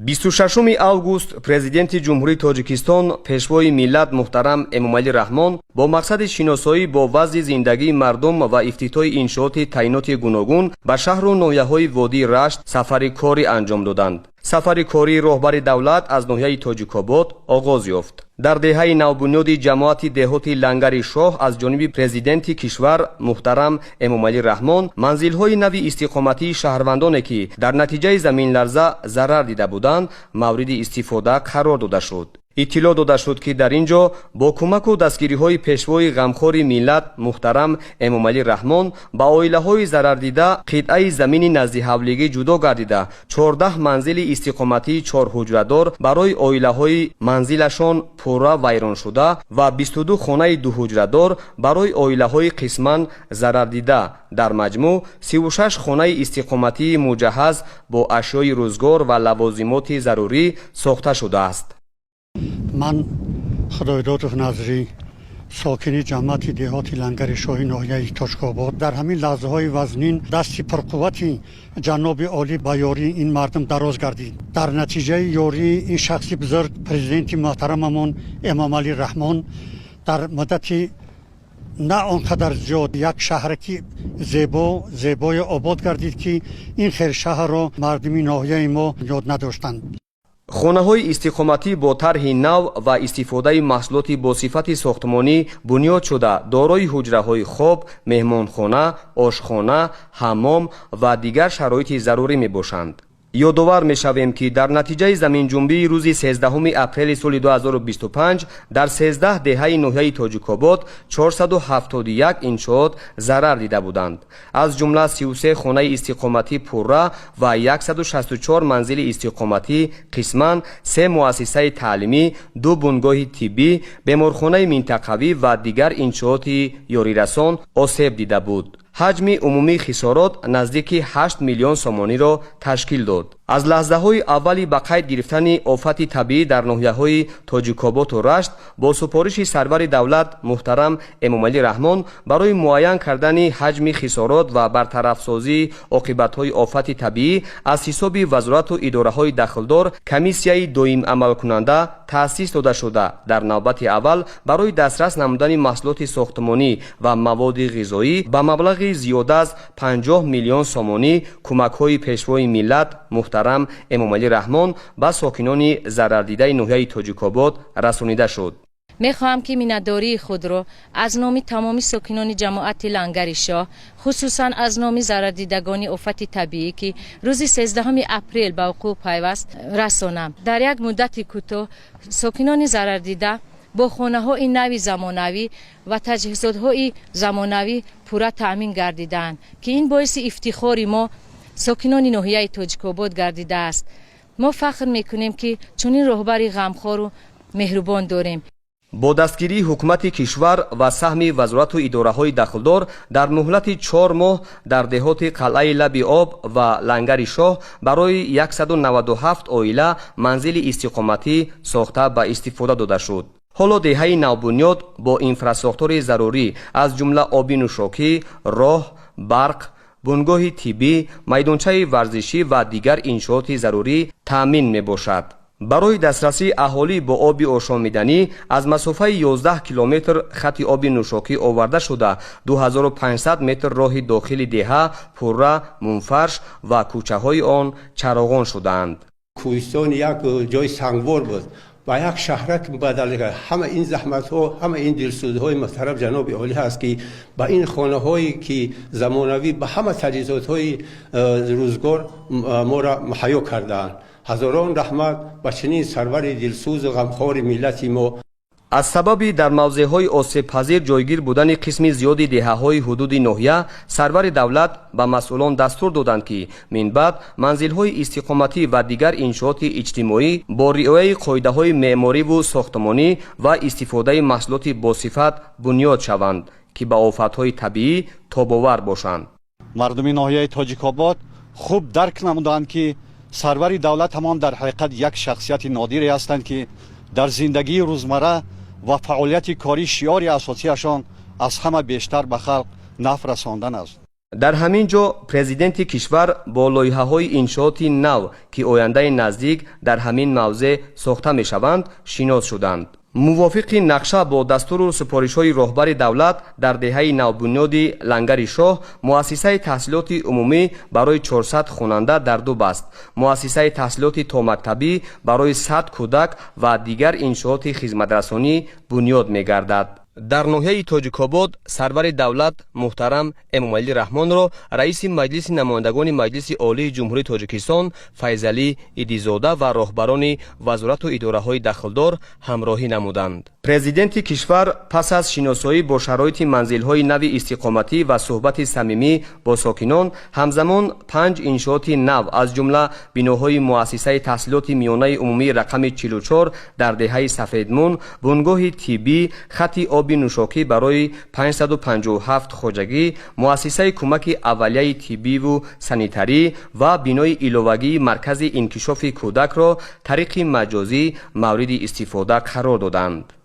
26 август Президенти Ҷумҳурии Тоҷикистон, Пешвои миллат муҳтарам Эмомалӣ Раҳмон бо мақсади шиносоӣ бо вазъи зиндагии мардум ва ифтитоҳи иншооти таъиноти гуногун ба шаҳру ноҳияҳои водии Рашт сафари корӣ анҷом доданд. Сафари кории роҳбари давлат аз ноҳияи Тоҷикобод оғоз ёфт. Дар деҳаи навбунёди ҷамоати деҳоти Лангари Шоҳ аз ҷониби президенти кишвар муҳтарам Эмомалӣ Раҳмон манзилҳои нави истиқоматии шаҳрвандоне, ки дар натиҷаи заминларза зарар дида буданд, мавриди истифода қарор дода шуд. Иттилоъ дода шуд, ки дар ин ҷо бо кӯмаку дастгириҳои пешвои ғамхори миллат муҳтарам Эмомалӣ Раҳмон ба оилаҳои зарардида қитъаи замини наздиҳавлигӣ ҷудо гардида, 14 манзили истиқоматии чорҳуҷрадор барои оилаҳои манзилашон пурра вайроншуда ва 22 хонаи дуҳуҷрадор барои оилаҳои қисман зарардида, дар маҷмӯъ 36 хонаи истиқоматии муҷаҳҳаз бо ашёи рӯзгор ва лавозимоти зарурӣ сохта шудааст. Ман Худойдодов Назрӣ, сокини ҷамоати деҳоти Лангари Шоҳи ноҳияи Тоҷикобод. Дар ҳамин лаҳзаҳои вазнин дасти пурқуввати ҷаноби олӣ ба ёрии ин мардум дароз гардид. Дар натиҷаи ёрии ин шахси бузург, президенти муҳтарамамон Эмомалӣ Раҳмон, дар муддати на он қадар зиёд як шаҳраки зебо зебое обод гардид, ки ин хел шаҳрро мардуми ноҳияи мо ёд надоштанд. Хонаҳои истиқоматӣ бо тарҳи нав ва истифодаи маҳсулоти босифати сохтмонӣ бунёд шуда, дорои ҳуҷраҳои хоб, меҳмонхона, ошхона, ҳаммом ва дигар шароити зарурӣ мебошанд. Ёдовар мешавем, ки дар натиҷаи заминҷунбии рӯзи 13 апрели соли 2025 дар 13 деҳаи ноҳияи Тоҷикобод 471 иншоот зарар дида буданд, аз ҷумла 33 хонаи истиқоматӣ пурра ва 164 манзили истиқоматӣ қисман, се муассисаи таълимӣ, ду бунгоҳи тиббӣ, беморхонаи минтақавӣ ва дигар иншооти ёрирасон осеб дида буд. Ҳаҷми умумии хисорот наздики 8 миллион сомониро ташкил дод. Аз лаҳзаҳои аввали ба қайд гирифтани офати табиӣ дар ноҳияҳои Тоҷикоботу Рашт бо супориши сарвари давлат муҳтарам Эмомалӣ Раҳмон барои муайян кардани ҳаҷми хисорот ва бартарафсозии оқибатҳои офати табиӣ аз ҳисоби вазорату идораҳои дахлдор комиссияи доимамалкунанда таъсис дода шуда, дар навбати аввал барои дастрас намудани маҳсулоти сохтмонӣ ва маводи ғизоӣ ба маблағи зиёда аз 50 миллион сомонӣ кӯмакҳои пешвои миллат муҳтарам Эмомалӣ Раҳмон ба сокинони зарардидаи ноҳияи Тоҷикобод расонида шуд. Мехоҳам, ки миннатдории худро аз номи тамоми сокинони ҷамоати Лангари Шоҳ, хусусан аз номи зарардидагони офати табиӣ, ки рӯзи 13 апрел ба вуқӯъ пайваст, расонам. Дар як муддати кӯтоҳ сокинони зарардида бо хонаҳои нави замонавӣ ва таҷҳизотҳои замонавӣ пурра таъмин гардидаанд, ки ин боиси ифтихори мо, сокинони ноҳияи Тоҷикобод, гардидааст. Мо фахр мекунем, ки чунин роҳбари ғамхору меҳрубон дорем. Бо дастгирии ҳукумати кишвар ва саҳми вазорату идораҳои дахлдор дар муҳлати 4 моҳ дар деҳоти Қалъаи Лаби Об ва Лангари Шоҳ барои 197 оила манзили истиқоматӣ сохта ба истифода дода шуд. Ҳоло деҳаи навбунёд бо инфрасохтори зарурӣ, аз ҷумла оби нӯшокӣ, роҳ, барқ, бунгоҳи тиббӣ, майдончаи варзишӣ ва дигар иншооти зарурӣ таъмин мебошад. Барои дастрасии аҳолӣ бо оби ошомиданӣ аз масофаи 11 километр хати оби нӯшокӣ оварда шуда, 2500 метр роҳи дохили деҳа пурра мунфарш ва кӯчаҳои он чароғон шудаанд. Кӯҳистон як ҷои сангвор буд, ба як шаҳрак бадал кард. Ҳама ин заҳматҳо, ҳама ин дилсӯзиҳои муҳтарам ҷаноби олӣ ҳаст, ки ба ин хонаҳое ки замонавӣ, ба ҳама таҷҳизотҳои рӯзгор моро муҳайё кардаанд. Ҳазорон раҳмат ба чунин сарвари дилсӯзу ғамхори миллати мо. Аз сабаби дар мавзеъҳои осебпазир ҷойгир будани қисми зиёди деҳаҳои ҳудуди ноҳия сарвари давлат ба масъулон дастур доданд, ки минбаъд манзилҳои истиқоматӣ ва дигар иншооти иҷтимоӣ бо риояи қоидаҳои меъмориву сохтмонӣ ва истифодаи маҳсулоти босифат бунёд шаванд, ки ба офатҳои табиӣ тобовар бошанд. Мардуми ноҳияи Тоҷикобод хуб дарк намуданд, ки сарвари давлат ҳамон дар ҳақиқат як шахсияти нодире ҳастанд, ки дар зиндагии рӯзмарра ва фаъолияти корӣ шиори асосиашон аз ҳама бештар ба халқ нафъ расондан аст. Дар ҳамин ҷо президенти кишвар бо лоиҳаҳои иншооти нав, ки ояндаи наздик дар ҳамин мавзеъ сохта мешаванд, шинос шуданд. Мувофиқи нақша, бо дастуру супоришҳои роҳбари давлат, дар деҳаи навбунёди Лангари Шоҳ муассисаи таҳсилоти умумӣ барои 400 хонанда дар ду баст, муассисаи таҳсилоти томактабӣ барои 100 кӯдак ва дигар иншооти хизматрасонӣ бунёд мегардад. Дар ноҳияи Тоҷикобод сарвари давлат муҳтарам Эмомалӣ Раҳмонро раиси Маҷлиси намояндагони Маҷлиси Олии Ҷумҳурии Тоҷикистон Файзалӣ Идизода ва роҳбарони вазорату идораҳои дахлдор ҳамроҳӣ намуданд. Президенти кишвар пас аз шиносоӣ бо шароити манзилҳои нави истиқоматӣ ва суҳбати самимӣ бо сокинон, ҳамзамон панҷ иншооти нав, аз ҷумла биноҳои муассисаи таҳсилоти миёнаи умумии рақами 44 дар деҳаи Сафедмун, бунгоҳи тиббӣ, хати оби нӯшокӣ барои 557 хоҷагӣ, муассисаи кӯмаки аввалияи тиббиву санитарӣ ва бинои иловагии маркази инкишофи кӯдакро тариқи маҷозӣ мавриди истифода қарор доданд.